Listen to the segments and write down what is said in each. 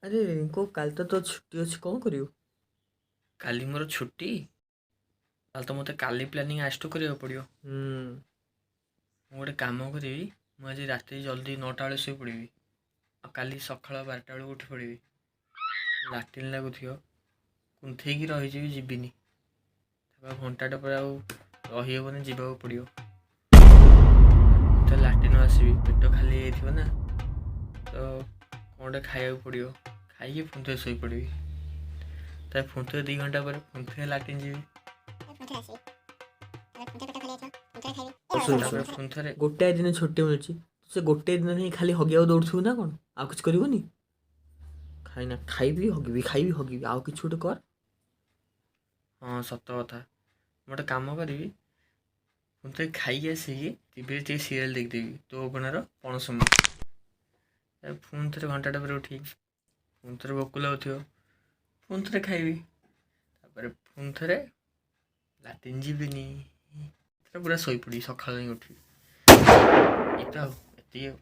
ଆରେ ରିଙ୍କୁ, କାଲି ତ ତୋ ଛୁଟି ଅଛି, କ'ଣ କରିବୁ? କାଲି ମୋର ଛୁଟି? ତାହେଲେ ତ ମୋତେ କାଲି ପ୍ଲାନିଂ ଆଜିଠୁ କରିବାକୁ ପଡ଼ିବ। ମୁଁ ଗୋଟେ କାମ କରିବି, ମୁଁ ଆଜି ରାତି ଜଲ୍ଦି 9ଟା ବେଳେ ଶୋଇପଡ଼ିବି ଆଉ କାଲି ସକାଳ 12ଟା ବେଳକୁ ଉଠି ପଡ଼ିବି। ଲାଟିନ୍ ଲାଗୁଥିବ, କୁନ୍ଥେଇକି ରହିଯିବି, ଯିବିନି। ତାପରେ ଘଣ୍ଟାଟେ ପରେ ଆଉ ରହିହେବନି, ଯିବାକୁ ପଡ଼ିବ। ତ ଲାଟିନ୍ ଆସିବି, ପେଟ ଖାଲି ହେଇଯାଇଥିବ ନା, ତ କ'ଣ ଗୋଟେ ଖାଇବାକୁ ପଡ଼ିବ। ଖାଇକି ପୁଣି ଥରେ ଶୋଇପଡ଼ିବି। ତାପରେ ପୁଣି ଥରେ 2 ଘଣ୍ଟା ପରେ ପୁଣି ଥରେ ଲାଟିନ୍ ଯିବି। ଶୁଣ, ତାପରେ ଶୁଣ। ପୁଣି ଥରେ ଗୋଟାଏ ଦିନ ଛୁଟି ମିଳୁଛି, ସେ ଗୋଟାଏ ଦିନ ହିଁ ଖାଲି ହଗିବାକୁ ଦୌଡ଼ୁଥିବୁ ନା କ'ଣ? ଆଉ କିଛି କରିବୁନି? ଖାଇନା, ଖାଇବି ହଗିବି, ଖାଇବି ହଗିବି, ଆଉ କିଛି ଗୋଟେ କର। ହଁ, ସତ କଥା। ମୁଁ ଗୋଟେ କାମ କରିବି, ପୁଣି ଥରେ ଖାଇକି ଆସିକି ଟିଭିରେ ଟିକେ ସିରିଏଲ୍ ଦେଖିଦେବି, ତୋ ଅଗଣାର ପଣସ ମୁଁ। ତାପରେ ପୁଣି ଥରେ ଘଣ୍ଟାଟେ ପରେ ଉଠିକି ପୁଣି ଥରେ ଭୋକ ଲାଗୁଥିବ, ପୁଣି ଥରେ ଖାଇବି। ତାପରେ ପୁଣି ଥରେ ଲାଟିନ୍ ଯିବିନି, ଏଥର ପୁରା ଶୋଇପଡ଼ିବି, ସକାଳୁ ଯାଇ ଉଠିବି। ଏଇ ତ ଆଉ ଏତିକି ଆଉ।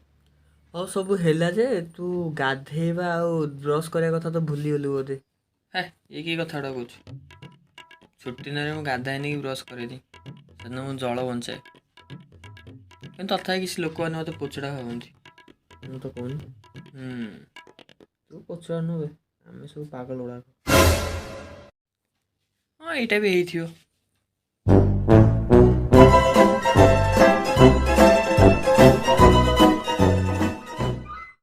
ହଉ, ସବୁ ହେଲା ଯେ, ତୁ ଗାଧେଇବା ଆଉ ବ୍ରସ୍ କରିବା କଥା ତ ଭୁଲିଗଲୁ ବୋଧେ। ହେ, ଇଏ କି କଥାଟା କହୁଛୁ? ଛୁଟି ଦିନରେ ମୁଁ ଗାଧାଏନି କି ବ୍ରସ୍ କରେନି। ସେଦିନ ମୁଁ ଜଳ ବଞ୍ଚାଏ। କିନ୍ତୁ ତଥାପି କିଛି ଲୋକମାନେ ମୋତେ ପୋଚଡ଼ା ଭାବନ୍ତି। ମୁଁ ତ କହୁନି। ତୁ ପୋଚଡ଼ା ନୁହେଁ ବେ, ଆମେ ସବୁ ପାଗଳ ଗୁଡ଼ାକ। ହଁ, ଏଇଟା ବି ହେଇଥିବ।